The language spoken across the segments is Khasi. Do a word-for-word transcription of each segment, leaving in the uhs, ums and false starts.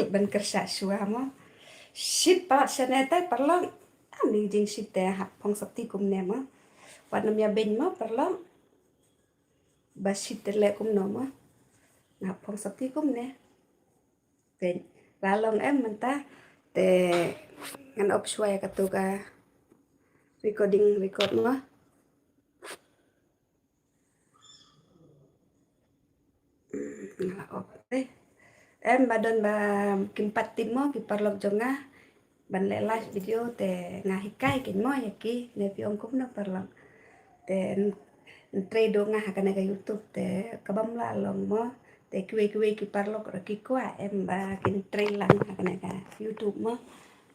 Ban kyrsha shuwa mo. Shit palat shane te paralok. Ani jingshit te hap phong sopti kumne mo. Wat nym ïa beiñ mo paralok. Ba shit te leh kumno mo. Nga hap phong sopti kumne. Te la long em mynta. Te ngan off shuwa ïa katu ka recording record mo. Nga la off te. Em ba don ba kim pat tip mo ki paralok jong nga ban leh live video te nga hikai kin mo ïa ki ne phi ong kumno paralok. Te n-, ntrei do nga ha kane ka YouTube te ka bym lah long mo. Te kiwei kiwei ki paralok ruh ki kwah em ba kin trei lang ha kane ka YouTube mo.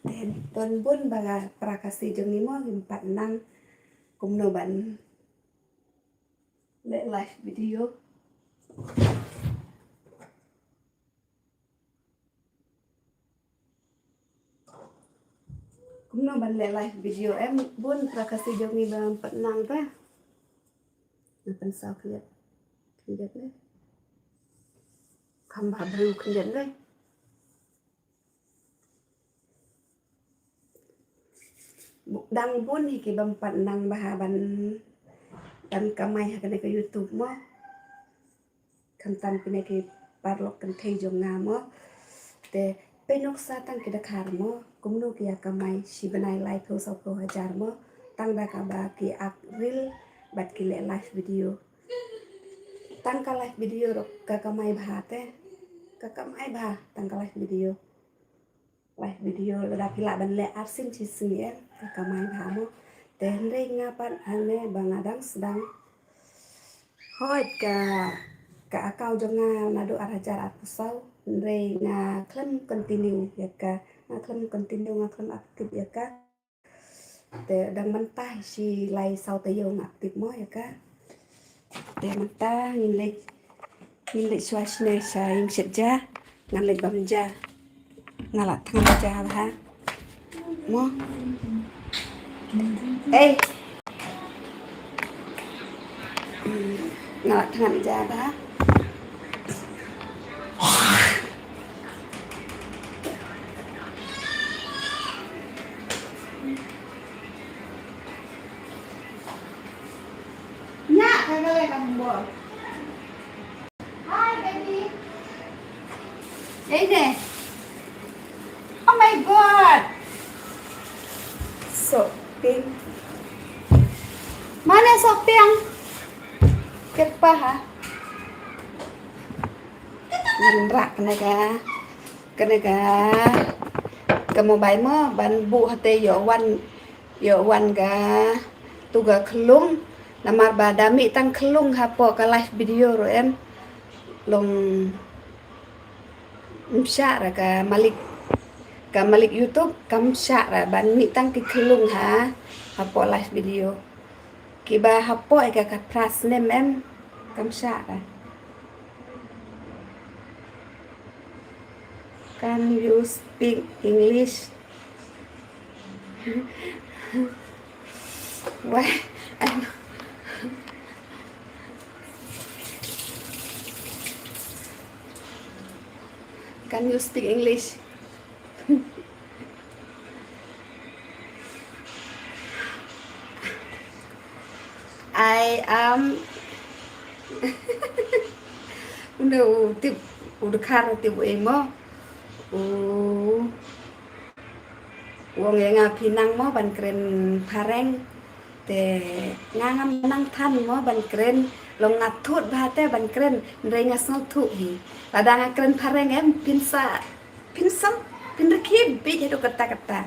Te don bun ba para Khasi jong ngi mo kim pat nang kumno ban leh live video. Kumno ban leh live video em bun para Khasi jong ngi ba pat nang te. Nga pynsaw khyndiat. Khyndiat le. Kham ba briew khyndiat le. Dang bun hi ki bym pat nang bha ban, ban kamai ha kane ka YouTube mo. Khamtam kine ki paralok kynthei jong nga mo. Te pynuksa tang ki dkhar mo. Kumno ki ïa kamai shi bnai laiphew sawphew hajar mo. Tang da kaba ki act reel bad ki leh live video. Tang ka live video ruh ka kamai bha te. Ka kamai bha tang ka live video. Live video lada phi lah ban leh arsien shisien ka kamai bha mo. Te hynrei nga pat hangne ba nga dang sdang. Hooid ka, ka account jong nga naduh ar hajar arphew saw. Hynrei nga khlem continue ïa ka. Nga khlem continue, nga khlem active ïa ka. Te dang mynta shi lai saw taïew nga active mo ïa ka. Te mynta ngin leit, ngin leit shuwa shane sha ïing shet ja. Ngan leit bam ja. Nga la thngan ja bha mo. Ei. Nga la thngan ja bha. Nya ka ka le ka bor. Hi baby. Hey there. Oh my God. Sohpieng. Mane Sohpieng? Kyrpad ha. Ngan rak kane ka, kane ka, ka mobile mo ban buh hate ïoh wan, ïoh wan ka tu ka khlung. Namar ba da mih tang khlung hapoh ka live video ruh em. Long ym shah ra ka malik, ka malik YouTube kam shah ra ban mih tang ki khlung ha, hapoh live video. Kiba hapoh ïa ka, ka press name em kam shah ra. Can you speak English? Why? Can you speak English? I am. Une u tip, u dkhar tip u ei mo. U, u ong ïa nga phi nang mo ban kren phareng. Te nga ngam nang than mo ban kren, long nga thut bha te ban kren, hynrei nga sngewthuh hi. Lada nga kren phareng em phin sa, phin sa, phin rkhie beit haduh katta katta.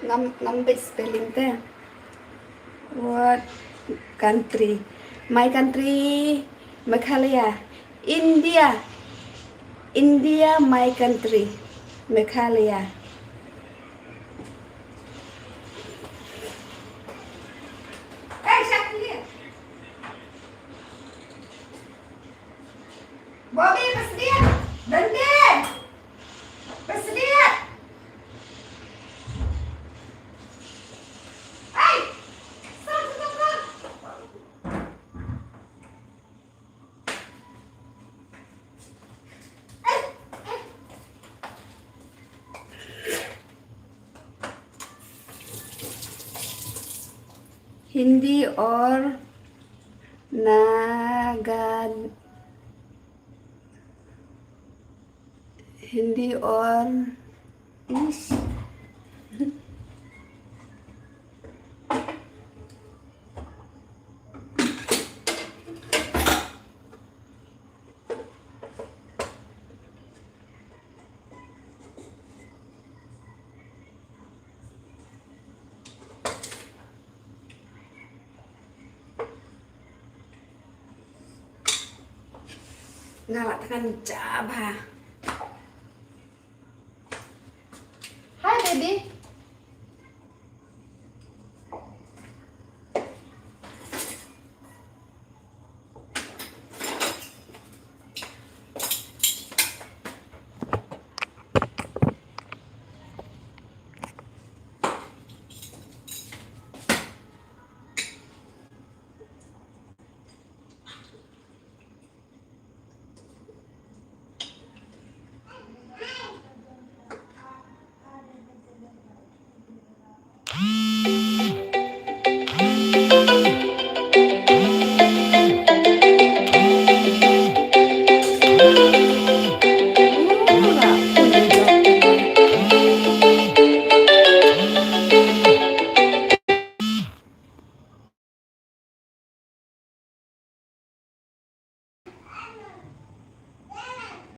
Ngam, ngam beit spelling te. What country? My country, Meghalaya. India. India, my country. Meghalaya. Bobby, bersedia. Berhenti. Bersedia. Hai. Stop, stop, stop. हिंदी और नागा, हिंदी और Nga la thngan ja bha. Hi baby.